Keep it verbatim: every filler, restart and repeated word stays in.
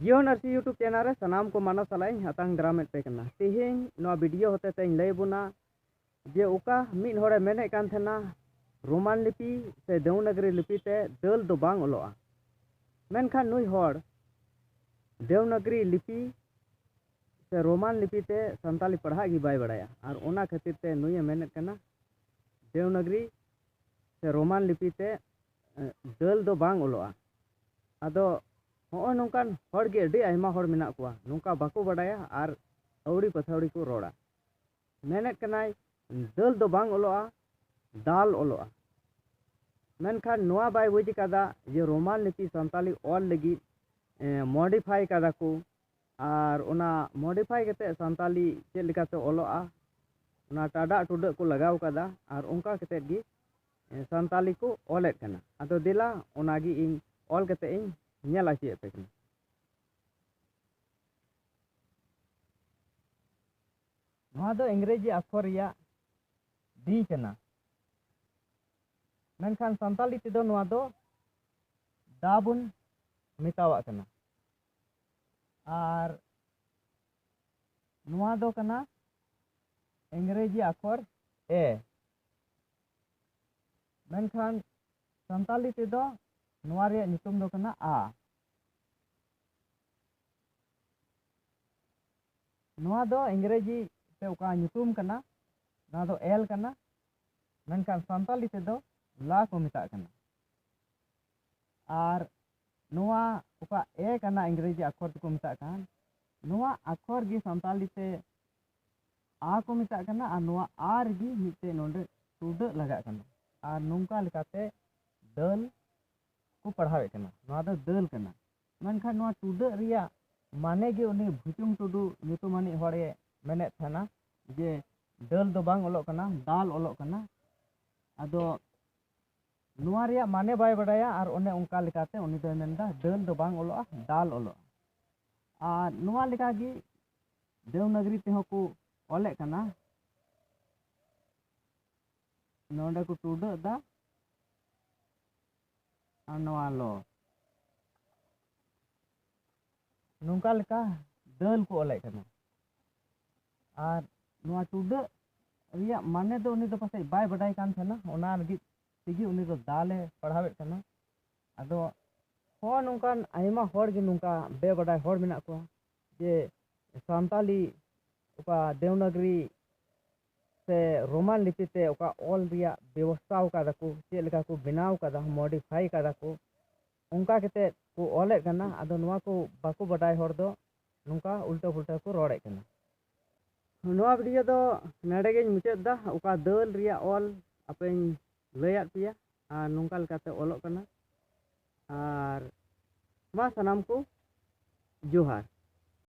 ᱡᱤᱭᱚᱱ ᱟᱹᱨᱥᱤ YouTube channel ᱨᱮ ᱥᱟᱱᱟᱢ ᱠᱚ ᱢᱟᱱᱟᱣ ᱥᱟᱞᱟᱜ ᱤᱧ ᱟᱛᱟᱝ ᱫᱟᱨᱟᱢᱮᱫ ᱯᱮ ᱠᱟᱱᱟ᱾ ᱛᱮᱦᱮᱧ ᱱᱚᱣᱟ ᱵᱷᱤᱰᱤᱭᱳ ᱦᱚᱛᱮ ᱛᱮᱧ ᱞᱟᱹᱭ ᱟᱵᱚᱱᱟ ᱡᱮ ᱚᱠᱟ ᱢᱤᱫ ᱦᱚᱲᱮ ᱢᱮᱱᱮᱫ ᱠᱟᱱ ᱛᱟᱦᱮᱱᱟ ᱨᱳᱢᱟᱱ ᱞᱤᱯᱤ ᱥᱮ ᱫᱮᱣᱱᱟᱜᱽᱨᱤ ᱞᱤᱯᱤ ᱛᱮ ᱫᱟᱹᱞ ᱫᱚ ᱵᱟᱝ ᱚᱞᱚᱜᱼᱟ᱾ ᱢᱮᱱᱠᱷᱟᱱ ᱱᱩᱭ ᱦᱚᱲ ᱫᱮᱣᱱᱟᱜᱽᱨᱤ ᱞᱤᱯᱤ ᱥᱮ ᱨᱳᱢᱟᱱ ᱞᱤᱯᱤ ᱛᱮ ᱥᱟᱱᱛᱟᱞᱤ ᱯᱟᱲᱦᱟᱜ ᱜᱮ ᱵᱟᱭ ᱵᱟᱲᱟᱭᱟ, ᱟᱨ ᱚᱱᱟ ᱠᱷᱟᱹᱛᱤᱨ ᱛᱮ ᱱᱩᱭᱮ ᱢᱮᱱᱮᱫ ᱠᱟᱱᱟ ᱫᱮᱣᱱᱟᱜᱽᱨᱤ ᱥᱮ ᱨᱳᱢᱟᱱ ᱞᱤᱯᱤ ᱛᱮ, ᱮ, ᱫᱟᱹᱞ ᱫᱚ ᱵᱟᱝ ᱚᱞᱚᱜᱼᱟ᱾ ᱟᱫᱚ ᱦᱚᱸᱜᱼᱚᱭ ᱱᱚᱝᱠᱟᱱ ᱦᱚᱲ ᱜᱮ ᱟᱹᱰᱤ ᱟᱭᱢᱟ ᱦᱚᱲ ᱢᱮᱱᱟᱜ ᱠᱚᱣᱟ, ᱱᱚᱝᱠᱟ ᱵᱟᱠᱚ ᱵᱟᱰᱟᱭᱟ ᱟᱨ ᱟᱹᱣᱲᱤ ᱯᱟᱹᱛᱷᱟᱹᱣᱲᱤ ᱠᱚ ᱨᱚᱲᱟ᱾ ᱢᱮᱱᱮᱫ ᱠᱟᱱᱟᱭ ᱫᱟᱹᱞ ᱫᱚ ᱵᱟᱝ ᱚᱞᱚᱜᱼᱟ, ᱫᱟᱞ ᱚᱞᱚᱜᱼᱟ᱾ ᱢᱮᱱᱠᱷᱟᱱ ᱱᱚᱣᱟ ᱵᱟᱭ ᱵᱩᱡᱽ ᱠᱟᱫᱟ ᱡᱮ ᱨᱳᱢᱟᱱ ᱞᱤᱯᱤ ᱥᱟᱱᱛᱟᱞᱤ ᱚᱞ ᱞᱟᱹᱜᱤᱫ, ᱮ, ᱢᱚᱰᱤᱯᱷᱟᱭ ᱠᱟᱫᱟ ᱠᱚ, ᱟᱨ ᱚᱱᱟ ᱢᱚᱰᱤᱯᱷᱟᱭ ᱠᱟᱛᱮ ᱥᱟᱱᱛᱟᱞᱤ ᱪᱮᱫ ᱞᱮᱠᱟᱛᱮ ᱚᱞᱚᱜᱼᱟ, ᱚᱱᱟ ᱴᱟᱰᱟᱜ ᱴᱩᱰᱟᱹᱜ ᱠᱚ ᱞᱟᱜᱟᱣ ᱠᱟᱫᱟ, ᱟᱨ ᱚᱱᱠᱟ ᱠᱟᱛᱮ ᱜᱮ, ᱮ, ᱥᱟᱱᱛᱟᱞᱤ ᱠᱚ ᱚᱞᱮᱫ ᱠᱟᱱᱟ᱾ ᱟᱫᱚ ᱫᱮᱞᱟ ᱚᱱᱟᱜᱮ ᱤᱧ ᱚᱞ ᱠᱟᱛᱮ ᱤᱧ ᱧᱮᱞ ᱦᱚᱪᱚᱭᱮᱫ ᱯᱮ ᱠᱟᱱᱟ᱾ ᱱᱚᱣᱟ ᱫᱚ ᱤᱝᱨᱮᱡᱤ ᱟᱠᱷᱚᱨ ᱨᱮᱭᱟᱜ ᱰᱤ ᱠᱟᱱᱟ, ᱢᱮᱱᱠᱷᱟᱱ ᱥᱟᱱᱛᱟᱞᱤ ᱛᱮᱫᱚ ᱱᱚᱣᱟ ᱫᱚ ᱫᱟ ᱵᱚᱱ ᱢᱮᱛᱟᱣᱟᱜ ᱠᱟᱱᱟ᱾ ᱟᱨ ᱱᱚᱣᱟ ᱫᱚ ᱠᱟᱱᱟ ᱤᱝᱨᱮᱡᱤ ᱟᱠᱷᱚᱨ ᱮ, ᱢᱮᱱᱠᱷᱟᱱ ᱥᱟᱱᱛᱟᱞᱤ ᱛᱮᱫᱚ ᱱᱚᱣᱟ ᱨᱮᱭᱟᱜ ᱧᱩᱛᱩᱢ ᱫᱚ ᱠᱟᱱᱟ ᱟ᱾ ᱱᱚᱣᱟ ᱫᱚ ᱤᱝᱨᱮᱡᱤ ᱛᱮ ᱚᱠᱟ ᱧᱩᱛᱩᱢ ᱠᱟᱱᱟ, ᱱᱚᱣᱟ ᱫᱚ ᱮᱞ ᱠᱟᱱᱟ, ᱢᱮᱱᱠᱷᱟᱱ ᱥᱟᱱᱛᱟᱞᱤ ᱛᱮᱫᱚ ᱞᱟ ᱠᱚ ᱢᱮᱛᱟᱜ ᱠᱟᱱᱟ᱾ ᱟᱨ ᱱᱚᱣᱟ ᱚᱠᱟ ᱮ ᱠᱟᱱᱟ, ᱤᱝᱨᱮᱡᱤ ᱟᱠᱷᱚᱨ ᱛᱮᱠᱚ ᱢᱮᱛᱟᱜ ᱠᱟᱱ, ᱱᱚᱣᱟ ᱟᱠᱷᱚᱨ ᱜᱮ ᱥᱟᱱᱛᱟᱞᱤ ᱛᱮ ᱟ ᱠᱚ ᱢᱮᱛᱟᱜ ᱠᱟᱱᱟ, ᱟᱨ ᱱᱚᱣᱟ ᱟ ᱨᱮᱜᱮ ᱢᱤᱫᱴᱮᱡ ᱱᱚᱰᱮ ᱴᱩᱰᱟᱹᱜ ᱞᱟᱜᱟᱜ ᱠᱟᱱᱟ, ᱟᱨ ᱱᱚᱝᱠᱟ ᱞᱮᱠᱟᱛᱮ ᱫᱟᱹᱞ ᱠᱚ ᱯᱟᱲᱦᱟᱣᱮᱫ ᱠᱟᱱᱟ᱾ ᱱᱚᱣᱟ ᱫᱚ ᱫᱟᱹᱞ ᱠᱟᱱᱟ᱾ ᱢᱮᱱᱠᱷᱟᱱ ᱱᱚᱣᱟ ᱴᱩᱰᱟᱹᱜ ᱨᱮᱭᱟᱜ ᱢᱟᱱᱮ ᱜᱮ ᱩᱱᱤ ᱵᱷᱩᱪᱩᱝ ᱴᱩᱰᱩ ᱧᱩᱛᱩᱢᱟᱱᱤᱡ ᱦᱚᱲᱮ ᱢᱮᱱᱮᱫ ᱛᱟᱦᱮᱱᱟ ᱡᱮ ᱫᱟᱹᱞ ᱫᱚ ᱵᱟᱝ ᱚᱞᱚᱜ ᱠᱟᱱᱟ, ᱫᱟᱞ ᱚᱞᱚᱜ ᱠᱟᱱᱟ᱾ ᱟᱫᱚ ᱱᱚᱣᱟ ᱨᱮᱭᱟᱜ ᱢᱟᱱᱮ ᱵᱟᱭ ᱵᱟᱰᱟᱭᱟ, ᱟᱨ ᱚᱱᱮ ᱚᱱᱠᱟ ᱞᱮᱠᱟᱛᱮ ᱩᱱᱤ ᱫᱚᱭ ᱢᱮᱱᱫᱟ ᱫᱟᱹᱞ ᱫᱚ ᱵᱟᱝ ᱚᱞᱚᱜᱼᱟ, ᱫᱟᱞ ᱚᱞᱚᱜᱼᱟ᱾ ᱟᱨ ᱱᱚᱣᱟ ᱞᱮᱠᱟᱜᱮ ᱫᱮᱣᱱᱟᱜᱽᱨᱤ ᱛᱮᱦᱚᱸ ᱠᱚ ᱚᱞᱮᱫ ᱠᱟᱱᱟ᱾ ᱱᱚᱰᱮ ᱠᱚ ᱴᱩᱰᱟᱹᱜ ᱫᱟ ᱟᱨ ᱱᱚᱣᱟ ᱞᱚ᱾ ᱱᱚᱝᱠᱟ ᱞᱮᱠᱟ ᱫᱟᱹᱞ ᱠᱚ ᱚᱞᱮᱫ ᱠᱟᱱᱟ᱾ ᱟᱨ ᱱᱚᱣᱟ ᱴᱩᱰᱟᱹᱜ ᱨᱮᱭᱟᱜ ᱢᱟᱱᱮ ᱫᱚ ᱩᱱᱤ ᱫᱚ ᱯᱟᱥᱮᱡ ᱵᱟᱭ ᱵᱟᱰᱟᱭ ᱠᱟᱱ ᱛᱟᱦᱮᱱᱟ, ᱚᱱᱟ ᱞᱟᱹᱜᱤᱫ ᱛᱮᱜᱮ ᱩᱱᱤ ᱫᱚ ᱫᱟᱞᱮ ᱯᱟᱲᱦᱟᱣᱮᱫ ᱠᱟᱱᱟ᱾ ᱟᱫᱚ ᱦᱚᱸ ᱱᱚᱝᱠᱟᱱ ᱟᱭᱢᱟ ᱦᱚᱲ ᱜᱮ ᱱᱚᱝᱠᱟ ᱵᱮᱵᱟᱰᱟᱭ ᱦᱚᱲ ᱢᱮᱱᱟᱜ ᱠᱚᱣᱟ ᱡᱮ ᱥᱟᱱᱛᱟᱞᱤ ᱚᱠᱟ ᱫᱮᱣᱱᱟᱜᱽᱨᱤ ᱥᱮ ᱨᱳᱢᱟᱱ ᱞᱤᱯᱤ ᱛᱮ ᱚᱠᱟ ᱚᱞ ᱨᱮᱭᱟᱜ ᱵᱮᱵᱚᱥᱛᱷᱟ ᱟᱠᱟᱫᱟ ᱠᱚ, ᱪᱮᱫ ᱞᱮᱠᱟ ᱠᱚ ᱵᱮᱱᱟᱣ ᱟᱠᱟᱫᱟ, modify ᱟᱠᱟᱫᱟ ᱠᱚ, ᱚᱱᱠᱟ ᱠᱟᱛᱮ ᱠᱚ ᱚᱞᱮᱫ ᱠᱟᱱᱟ᱾ ᱟᱫᱚ ᱱᱚᱣᱟ ᱠᱚ ᱵᱟᱠᱚ ᱵᱟᱰᱟᱭ ᱦᱚᱲ ᱫᱚ ᱱᱚᱝᱠᱟ ᱩᱞᱴᱟᱹ ᱯᱩᱞᱴᱟᱹ ᱠᱚ ᱨᱚᱲᱮᱫ ᱠᱟᱱᱟ᱾ ᱱᱚᱣᱟ video ᱫᱚ ᱱᱚᱰᱮ ᱜᱤᱧ ᱢᱩᱪᱟᱹᱫ ᱮᱫᱟ᱾ ᱚᱠᱟ ᱫᱟᱹᱞ ᱨᱮᱭᱟᱜ ᱚᱞ ᱟᱯᱮᱧ ᱞᱟᱹᱭᱟᱫ ᱯᱮᱭᱟ ᱟᱨ ᱱᱚᱝᱠᱟ ᱞᱮᱠᱟᱛᱮ ᱚᱞᱚᱜ ᱠᱟᱱᱟ᱾ ᱟᱨ ᱢᱟ ᱥᱟᱱᱟᱢ ᱠᱚ ᱡᱚᱦᱟᱨ᱾